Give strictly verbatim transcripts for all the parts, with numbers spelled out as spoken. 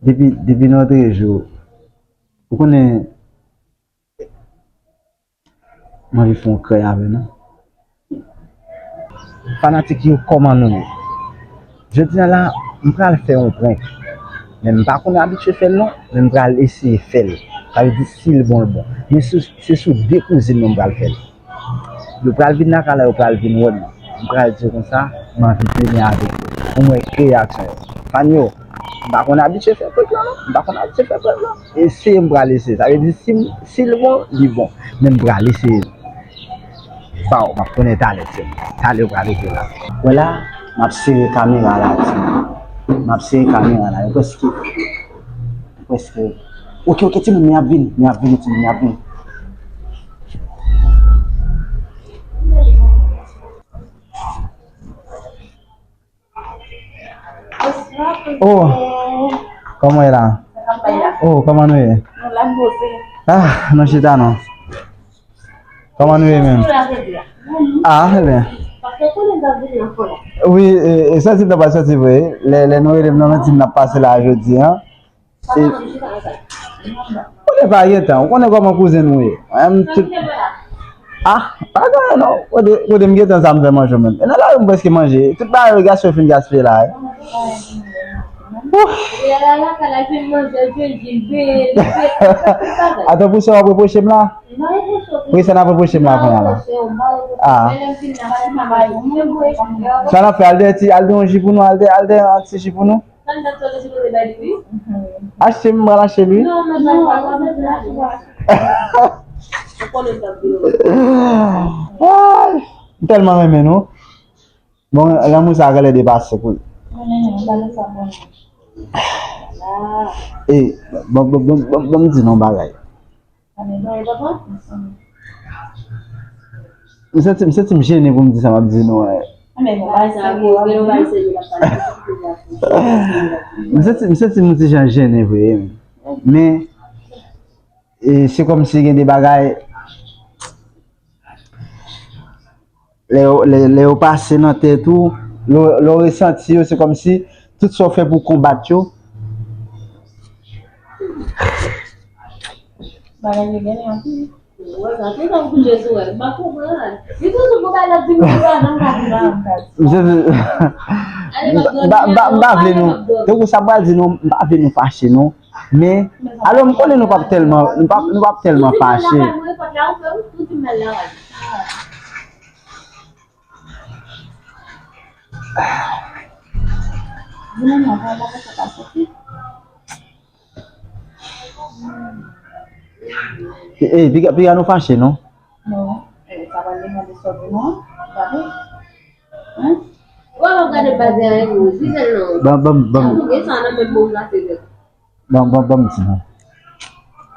Depi, depi notre jour, ou konnen, m anvi fè yon krèy avè nou. Fanatik yo, kòman nou ye? Jodi a la, m pral fè yon prank. Men m pa konn abitye fè l non, men m pral eseye fè l. Sa vle di si l bon, l bon. Men se, se sou de kouzin mwen m pral fè l. Yo pral vin lakay la, yo pral vin wè m. M pral di yo konsa, m anvi vini avèk yo. Pou m wè ki reyaksyon yo. Fan yo, m pa konn abitye fè prank lan non. M pa konn abitye fè prank lan. Eseye m pral eseye. Sa vle di si, si l bon, li bon. Men m pral eseye. Baw, m ap konnen talè, se talè yo pral rive la. Wè la, m ap sere kamera la, timoun. M ap sere kamera la. Yo prèske, yo prèske. Oke, oke, timoun, men y ap vini, men y ap vini, timoun, men y ap vini. Oh, kòman w ye la? Oh, kòman nou ye? Ah, nou chita non. Kòman nou ye menm? Ah, ebyen. Wi, e, e, sòti m nan pral sòti vre. Lè, lè nou rele m nan, nou di m n ap pase la jodi a. E, ou konnen pa gen tan, ou konnen kòman kouzen nou ye. Mwen menm tout. Ah, pa gen anyen non. Kote, kote m gen tan sa m fè manje menm. E nan lari m prèske manje. Tout bagay yo gaspiye, fin gaspiye la. Ouf. Atò pou sa w ap repwoche m la? Wi, sa n ap repwoche m la kounye a la. Ah. Sa n ap fè, al de ti, al de yon ji pou nou, al de, al de yon ti ji pou nou. Achte m, m pral achte l wi. Ay, m tèlman renmen nou. Bon, lanmou sa genlè depase pou. E, bon, bon, bon, bon, bon, m di nou yon bagay. M santi, m santi m jennen pou m di sa m ap di nou an. M santi, m santi m yon ti jan jennen vre. Men, e, se kòmsi gen de bagay, lè yo, lè, lè yo pase nan tèt ou, lè w, lè w resanti yo, se kòmsi tout sa w fè pou konbat yo. Bagay yo genyen anpil. Wè sa, tout an kouje sou wè. M pa konprann. Li toujou pou bay lòt di m pou sa nan ka di la. M pa, m pa, m pa vle nou. Tankou sa m pral di nou, m pa vle nou fache non. Men, alò m konnen nou p ap tèlman, nou p ap, nou p ap tèlman fache. E, e, piga, piga nou fache non. Non. E, sa pral demande sòt ou non. Gade. Hein? Wè, w ap gade baz la, e, ou di sèl non. Ban, ban, ban. Sa tou gen sa nan menm bon gate vèt. Ban, ban, ban m di non.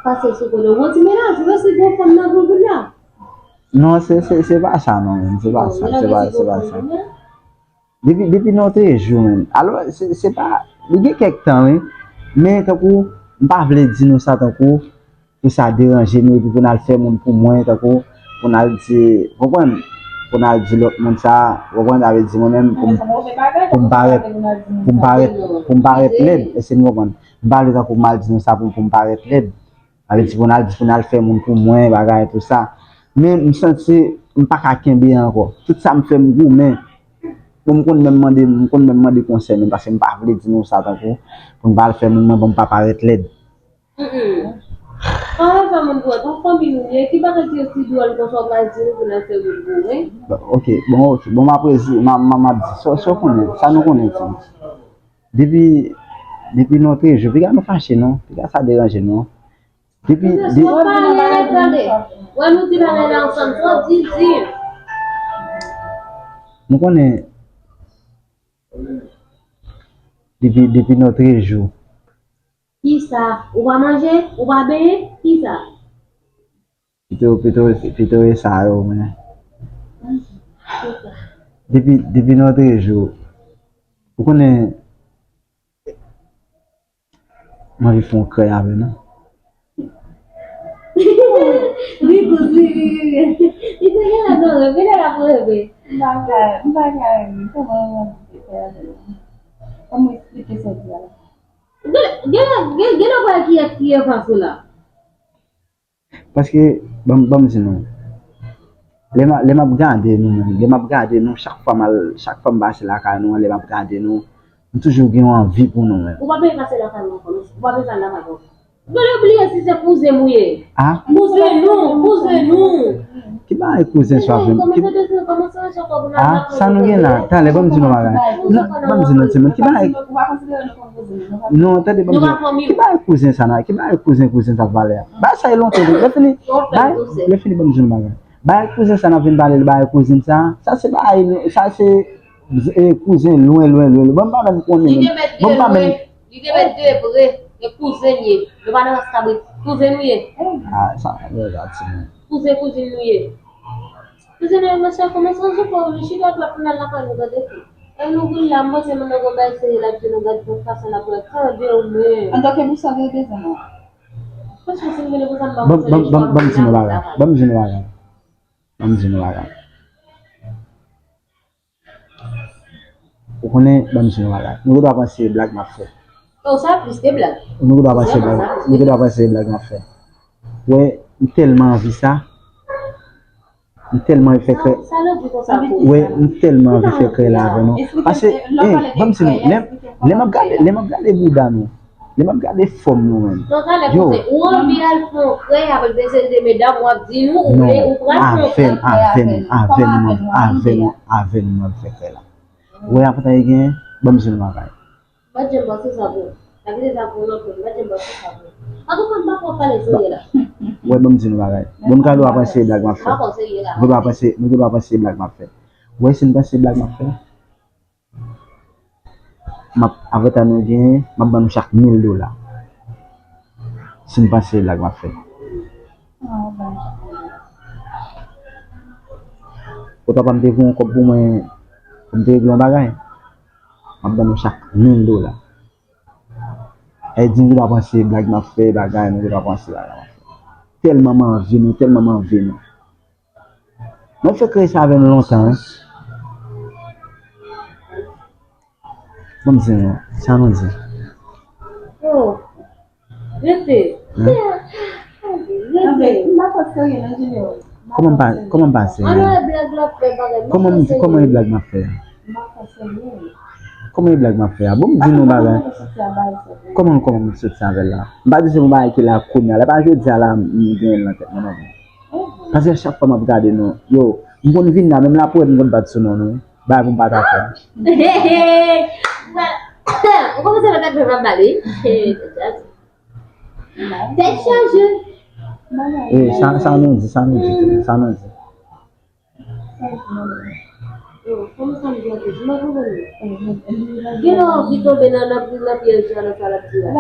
Pase sou kote w. Bon, ti menaj, ou wè se gwo fanm nan vin la. Non, se, se, se pa sa non, menm. Se pa sa, se pa, se pa sa. Depi, depi notre jour menm. Alò, se, se pa, li gen kèk tan wi. Men tankou, m pa vle di nou sa tankou, pou sa deranje nou, epi pou n al fè moun pou mwen, tankou, pou n al di, konprann? Pou n al di lòt moun sa, konprann? Sa vle di mwen menm, pou m, pou m parèt, pou m parèt, pou m parèt lèd, èske nou konprann? M pa vle tankou m al di nou sa pou, pou m parèt lèd. Sa vle di pou n al di, pou n al fè moun pou mwen, bagay, tout sa. Men m santi m pa ka kenbe ankò. Tout sa m fè, m goumen. Bon, m konn menm mande, m konn menm mande konsèy menm, paske m pa vle di nou sa tankou, pou n pa al fè moun mwen, pou m pa parèt lèd. Mm, mm. An, sa moun pou wè, pa fanmi nou ye, ki bagay ki osi dwòl konsa w pral di nou pou n al fè moun pou mwen? Bon, ok, bon, ok, bon, m ap rezi, m a, m a, m ap di, sa, sa w konnen, sa nou konnen, ti. Depi, depi notre jour, piga nou fache non, piga sa deranje nou. Depi, de... Wè, nou di nan bagay, tande. Wè, nou di bagay la ansanm, sa w di, di. Nou konnen, depi, depi notre jour. Kisa? Ou pa manje? Ou pa benyen? Kisa? Pito, pito, pito e sa yo, men. Depi, depi notre jour, ou konnen, m anvi fè yon krèy avè nou. Li kouz, li, li, li, li. Li te genlè nan rèv, genlè l ap reve. M pa ka, m pa ka reve. Kòman m anvi fè avè nou? Kòman eksplike sa w di a la? Gen, gen, gen, gen lè w pa wè kiyès ki an fas ou la. Paske, ban m, ban m di nou, lè m, lè m ap gade nou menm, lè m ap gade nou, chak fwa m al, chak fwa m pase lakay nou, lè m ap gade nou, m toujou gen yon anvi pou nou menm. Ou pa bezwen pase lakay nou ankò, non. Ou pa bezwen al lakay nou ankò. Mwen bliye si se kouzen m ou ye. Ah? Kouzen nou, kouzen nou. Ki bagay kouzen sa avè m? Kòman se bezwen, kòman se ranje kò pou n al lakay nou? Ah, sa nou gen la? Talè, ban m di nou bagay. Non, ban m di nou, timoun. Ki bagay? Non, tande, ban m di nou. Ki bagay kouzen sa nan? Ki bagay kouzen, kouzen sa valè a? Bagay sa e lontan, lè fini. Bagay, lè fini, ban m di nou bagay. Bagay kouzen sa nan vin pale, bagay kouzen sa. Sa se bagay, sa se, e, kouzen lwen, lwen, lwen. Ban m pa menm konnen menm. Ban m pa menm. Li te met de vre, e kouzen l ye. Nou pa nan ras kabrit. Kouzen nou ye. Ah, sa, regarde sa. Kouzen, kouzin nou ye. Kouzen nou ye, mesye, kòman se ranje kò w, li chita dwat pou n al lakay nou, gade fi. E nou vin la, m panse moun nan gon bagay serye l ap di nou, gade yon fason l ap wè, tande w menm. Antanke bousa gen de zan. Franchman, si m gen de bousa, m pa panse ban, ban, ban m di nou bagay. Ban m di nou bagay. Ban m di nou bagay. Ou konnen, ban m di nou bagay. Nou gen dwa panse se blag m ap fè. Oh, sa plis ke blag. Nou gen dwa panse se blag, nou gen dwa panse se blag m ap fè. Wè, m tèlman anvi sa. M tèlman anvi fè krèy. Wè, m tèlman anvi fè krèy la avè nou. Paske, eh, ban m di nou, lè, lè m ap gade, lè m ap gade bouda nou, lè m ap gade fòm nou menm. Yo. Ou anvi al fè yon krèy avèk de seri de medam, w ap di nou, ou vle, ou pral fè yon krèy. Avè nou, avè nou, avè nou, avè nou, m ap fè krèy la. Wè, apre sa, e gen, ban m di nou bagay. M pa t janm panse sa, bro. Sa ki te sa pou lontan, m pa t janm panse sa, bro. Antouka, m pa kwè w pale serye la. Wè, ban m di nou bagay. Bon, nou ka dwa panse blag m ap fè. M pa kwè w serye la. Nou ka dwa panse, nou ka dwa panse blag m ap fè. Wè, si n panse blag m ap fè. M ap, avè tan nou genyen, m ap ban nou chak mil dola. Si n panse blag m ap fè. Kot papa m te voye yon kòb pou mwen, pou m te regle yon bagay. M ap ban nou chak mil dola. E di nou pa panse blag m ap fè, bagay, nou pa panse bagay m ap fè. Tèlman m anvi nou, tèlman m anvi nou. Mwen fè krèy sa avè nou lontan, wi. Ban m di nou, sa nou di? Oh, rete. Hein? Rete. Kòman m pa, kòman m pa sere? Kòman m, kòman e blag m ap fè a? Kòman e blag m ap fè a? Bon, m di nou bagay. Kòman, kòman m soti avè l la? M pa di se yon bagay ki la kounye a. Lè pa jodi a la, m gen l nan tèt mwen, non. Paske chak fwa m ap gade nou, yo, m konn vin la, menm lapwèt m konn bat sou non nou. Bagay pou m pa ta fè. Ou kòmanse nan tèt mwen pa bale. Tèt chaje. Eh, sa, sa nou di, sa nou di, sa nou di. Gen lè w anvi tonbe nan, nan, nan pyèj la, nan sa l ap di la.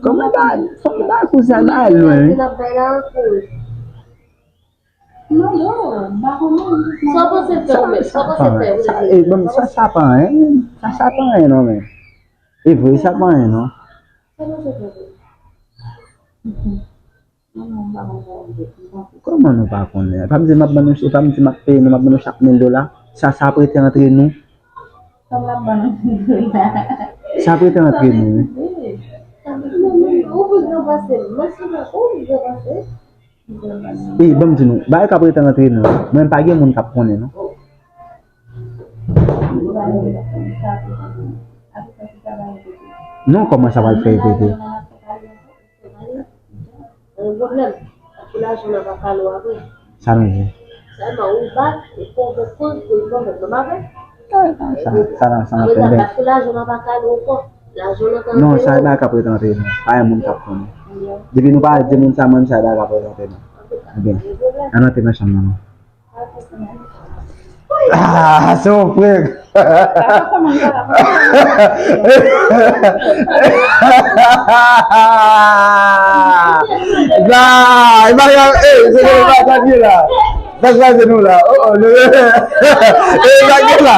Kòman ba, kòman ba kouzen ba lwen, wi. Sa w panse fè ou menm? Sa w panse fè ou menm? Sa, eh, bon, sa, sa pa anyen. Sa, sa pa anyen non, men. E vre, sa pa anyen non. Kòman nou pa konnen? E pa m di m ap ban nou, e pa m di m ap peye nou, m ap ban nou chak mil dola. Sa, sa ap rete antre nou. Sa ap rete antre nou, wi. E, ban m di nou, bagay k ap rete antre nou, mwen pa gen moun k ap konnen, non. Non, kòman sa pral fè repete? Sa nou di? Sa, sa, sa, sa, non, sa e bagay k ap rete antre nou. Pa gen moun k ap konnen. Depi nou pa di moun sa, mwen, sa e bagay k ap rete antre nou. Ebyen, ann antre nan chanm nan, non. Ah, se yon prank. Ba, e bagay, eh, se bagay la. Sa kraze nou la. Oh, oh, le, e bagay la.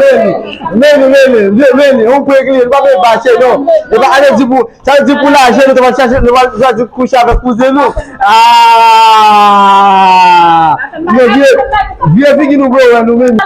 Meni, Meni. Meni, Meni, Meni, Meni. On prank li, nou pa bezwen fache, non. E pa ale di pou, sa di pou lajan, nou te va chache, nou va chwazi kouche avèk kouzen nou. Ah! Vye, vye, vye figi nou, bro, wè nou, Meni.